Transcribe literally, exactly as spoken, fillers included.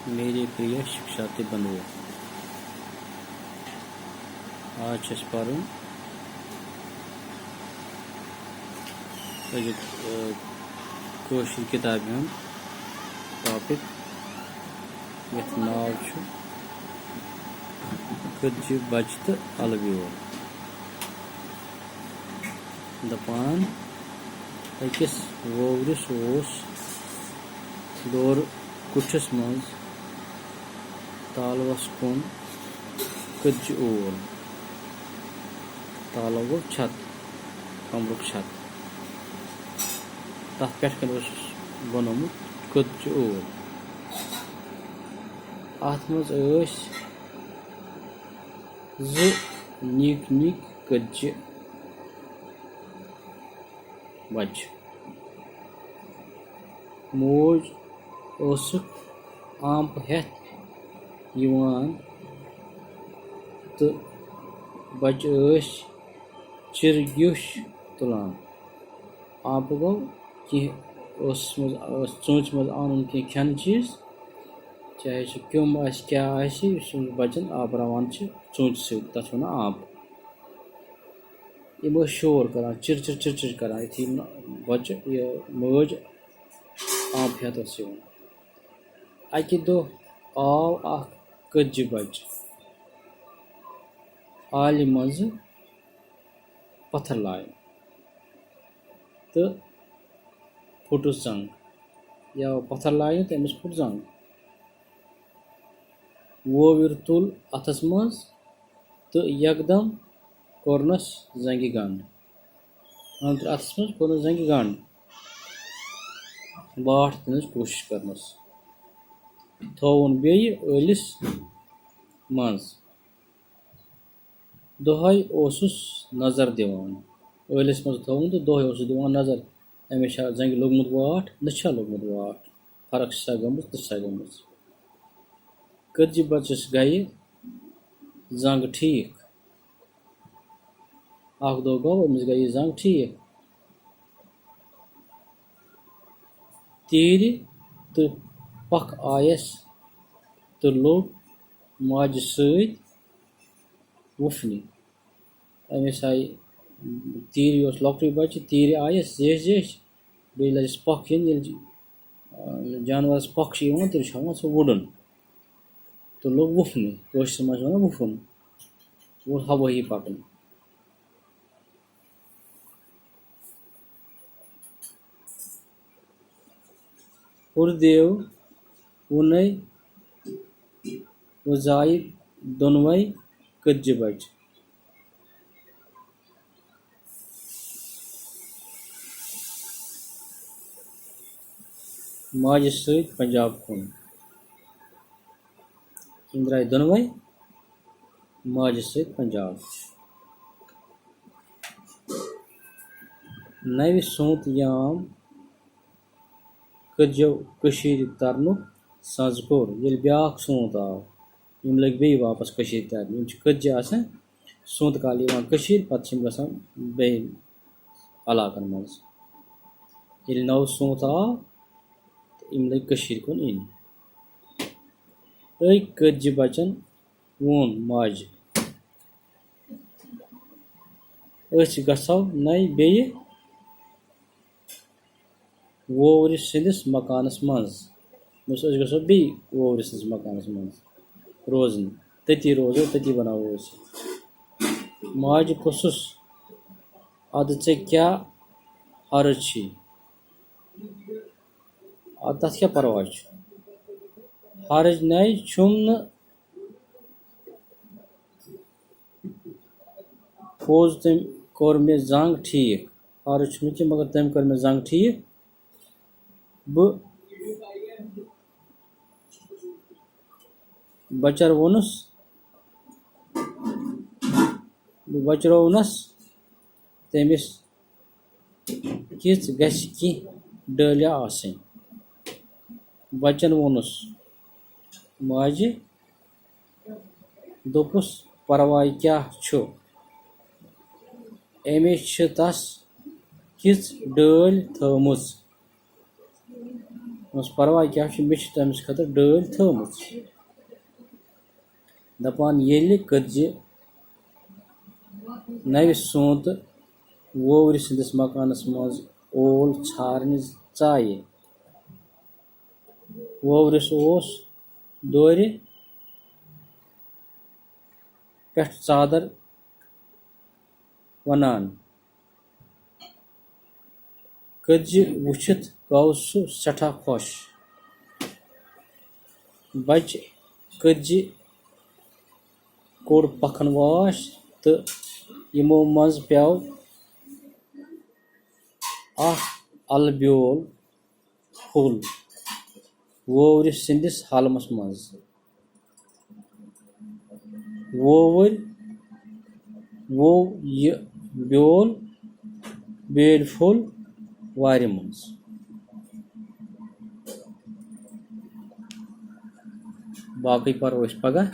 میرے پریہ شکشاتی بندھو، آز چھُ اَسہِ پَرُن أزیُک، آ، کٲشِر کِتابہِ ہُنٛد ٹاپِک، یَتھ ناو چھُ کٔتجہِ بَچہِ تہٕ اَلہٕ بیول۔ دَپان، أکِس ووورِس اوس دورٕ کُٹھِس منٛز تالوَس کُن کٔتجہِ اول۔ تالو گوٚو چھت، کمرُک چھت۔ تَتھ پٮ۪ٹھ کَنہِ اوسُس بَنومُت کٔتجہِ اول۔ اَتھ منٛز ٲسۍ زٕ نِکۍ نِکۍ کٔتجہِ بَچہِ۔ موج ٲسٕکھ آمپہٕ ہٮ۪تھ یِوان تہٕ بَچہٕ ٲسۍ چِرٕ گیُش تُلان۔ آمپہٕ گوٚو کینٛہہ ٲسَس منٛز، ٲس ژوٗنٛژھِ منٛز اَنُن کینٛہہ کھٮ۪نہٕ چیٖز، چاہے سُہ کیوٚم آسہِ، کیٛاہ آسہِ، یُس أمِس بَچَن آپراوان چھِ ژوٗنٛژھِ سۭتۍ، تَتھ چھِ وَنان آمپہٕ۔ یِم ٲسۍ شور کَران، چِر چِر چِر چِر کَران، یُتھُے یِم بَچہٕ، یہِ مٲج آمپہٕ ہٮ۪تھ ٲس یِوان۔ اَکہِ دۄہ آو اَکھ کٔتجہِ بَچہٕ آلہِ منٛزٕ پَتھر لایہِ تہٕ پھُٹُس زنٛگ۔ یا پَتھر لایہِ تہٕ أمِس پھُٹ زنٛگ۔ وووِر تُل اَتھَس منٛز تہٕ یکدم کوٚرنَس زنٛگہِ گنٛڈ۔ أمۍ تُل اَتھَس منٛز، کوٚرنَس زنٛگہِ گنٛڈ۔ واٹھ دِنٕچ کوٗشِش کٔرنَس۔ تھووُن بیٚیہِ ٲلِس منٛز۔ دۄہَے اوسُس نظر دِوان۔ ٲلِس منٛز تھووُن تہٕ دۄہَے اوسُس دِوان نظر۔ أمِس چھا زنٛگہِ لوٚگمُت واٹھ، نہ چھا لوٚگمُت واٹھ؟ فرق چھِ سا گٔمٕژ، نہ چھِ سا گٔمٕژ؟ کٔتجہِ بَچَس گٔیہِ زنٛگ ٹھیٖک۔ اَکھ دۄہ گوٚو، أمِس گٔیہِ زنٛگ ٹھیٖک۔ تیٖرِ تہٕ پَکھ آیَس تہٕ لوٚگ ماجہِ سۭتۍ وُپھنہِ۔ أمِس آیہِ، تیٖرِ اوس لۄکٹُے بَچہٕ، تیٖرِ آیَس زیچھِ زیچھِ، بیٚیہِ لٔجِس پَکھ یِنۍ۔ ییٚلہِ، آ، جانوَرَس پَکھ چھِ یِوان، تیٚلہِ چھُ ہٮ۪وان سُہ وُڈُن تہٕ لوٚگ وُپھنہِ۔ کٲشرِس منٛز چھِ وَنان وُپھُن، ووٚتھ ہوٲیی پَکُن۔ ہُردیو وُنے وۄزایہِ دۄنوَے کٔتجہِ بَچہِ۔ ماجہِ سۭتۍ پنجاب کُن۔ یِم درٛاے دۄنوَے ماجہِ سۭتۍ پنجاب۔ نَوِ سونٛتہٕ یام کٔتجو کٔشیٖرِ ترنُک سَنٛز کوٚر۔ ییٚلہِ بیٛاکھ سونٛتھ آو، یِم لٔگۍ بیٚیہِ واپس کٔشیٖرِ ترنہِ۔ یِم چھِ کٔتجہِ آسان سونٛتہٕ کالہِ یِوان کٔشیٖرِ، پتہٕ چھِ یِم گژھان بیٚیہِ علاقن منٛز۔ ییٚلہِ نوٚو سونٛتھ آو، تہٕ یِم لٔگۍ کٔشیٖرِ کُن یِنہِ۔ أکۍ کٔتجہِ بچن ووٚن ماجہِ، "أسۍ گژھو نَے بیٚیہِ ووورِ سٕنٛدِس مکانس منٛز۔" دوٚپُس، "أسۍ گژھو بیٚیہِ ووورِ سٕنٛدِس مکانس منٛز روزنہِ، تٔتی روزو، تٔتی بناوو أسۍ۔" ماجہِ پرٛژھُس، "اَدٕ ژےٚ کیٛاہ حرج چھی؟ اَدٕ تَتھ کیٛاہ پرواے چھُ؟ حرج نَے چھُم نہٕ۔" پوٚز، تٔمۍ کوٚر مےٚ زنٛگ ٹھیٖک۔ حرج چھُنہٕ کینٛہہ، مگر تٔمۍ کٔر مےٚ زنٛگ ٹھیٖک۔ بہٕ بچروونُس، بہٕ بچروونس تٔمِس کِژھ گژھِ کینٛہہ ڈٲلیا آسٕنۍ۔ بچن ووٚنُس ماجہِ، دوٚپُس، "پرواے کیٛاہ چھُ؟ أمِس چھِ تس کِژھ ڈٲلۍ تھٲومٕژ؟" دوٚپمَس، "پرواے کیٛاہ چھُ، مےٚ چھِ تٔمِس خٲطرٕ ڈٲلۍ تھٲومٕژ۔" دَپان، ییٚلہِ کٔتجہِ نَوِ سونٛتہٕ ووورِ سٕنٛدِس مکانَس منٛز اول ژھارنہِ ژایہِ، ووورِس اوس دورِ پٮ۪ٹھ ژادر وَنان۔ کٔتجہِ وٕچھِتھ گوٚو سُہ سٮ۪ٹھاہ خۄش۔ بَچہِ کٔتجہِ کوٚڑ پَکھن واش تہٕ یِمو منٛز پیوٚو اکھ اَلہٕ بیول پھوٚل ووورِ سٕنٛدِس حالمس منٛز۔ ووورۍ ووو یہِ بیول، بیٲلۍ پھوٚل وارِ منٛز۔ باقٕے پَرو أسۍ پَگاہ۔